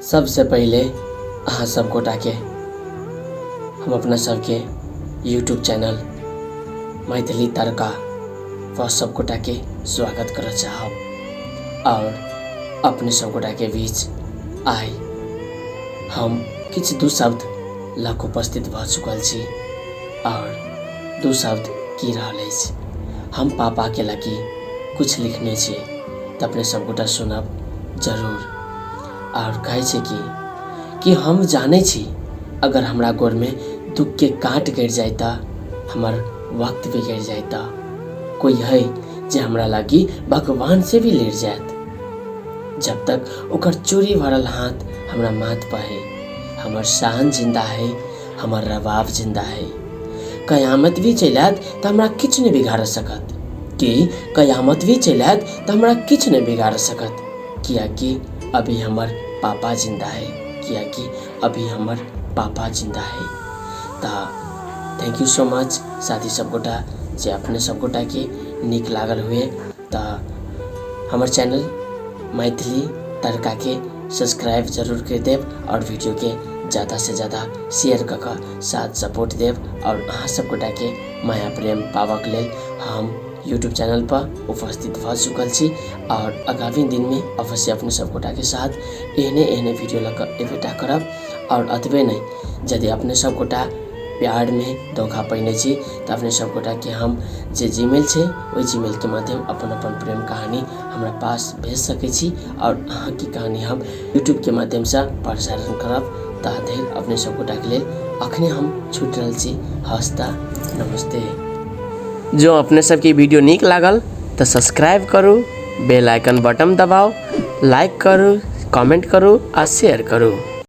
सबसँ पहिले अहाँ सब गोटाके हम अपना सबके यूट्यूब चैनल मैथिली तड़का पर सब गोटाके स्वागत करऽ चाहब आओर अपने सब गोटाके बीच आइ हम किछु दू शब्द लऽ कऽ उपस्थित भऽ चुकल छी आओर दू शब्द की रहल अछि हम पापाके लगी किछु लिखने छी तऽ अपने सब गोटा सुनब जरूर आओर कहै छै कि कि हम जानै छी अगर हमरा गोरमे दुःखके काँट गड़ि जाय तऽ हमर वक्त बिगड़ि जाय तऽ कोइ है जे हमरा लागी भगवान से भी लड़ि जायत जब तक ओकर चूड़ी भरल हाथ हमरा माथ पर है हमर शान जिंदा है हमर रबाब जिंदा है कयामत भी चलि आयत तऽ हमरा किछु नहि बिगाड़ सकत कि कयामत भी चलि आयत तऽ हमरा किछु नहि बिगाड़ सकत कियाकि अभी हमर पापा जिंदा है कियाकि अभी हमर पापा जिंदा है। तऽ thank you so much साथी सबगोटा जे अपने सबगोटाके नीक लागल हुए तऽ हमर चैनल मैथिली तड़काके सब्सक्राइब जरूर करि देब आओर वीडियोके ज़्यादासँ ज़्यादा शेयर कऽ कऽ साथ सपोर्ट देब आओर अहाँ सबगोटाके माया प्रेम पाबऽके लेल हम यूट्यूब चैनल पर उपस्थित भऽ चुकल छी आओर आगामी दिनमे अवश्य अपने सबगोटाके साथ एहने एहने वीडियो लऽ कऽ एबेटा करब। आओर एतबे नहि, यदि अपने सबगोटा प्यारमे धोखा पहिने छी तऽ अपने सबगोटाके हम जे जीमेल छै ओहि जीमेलके माध्यम अपन अपन प्रेम कहानी हमरा पास भेज सकै छी आओर अहाँके कहानी हम यूट्यूबके माध्यमसँ प्रसारण करब। ता धरि अपने सबगोटाके लेल अखने हम छुटि रहल छी। हस्ता नमस्ते। जँ अपने सबके वीडियो नीक लागल तऽ सब्सक्राइब करू, बेल आइकन बटन दबाउ, लाइक करू, कमेंट करू आ शेयर करू।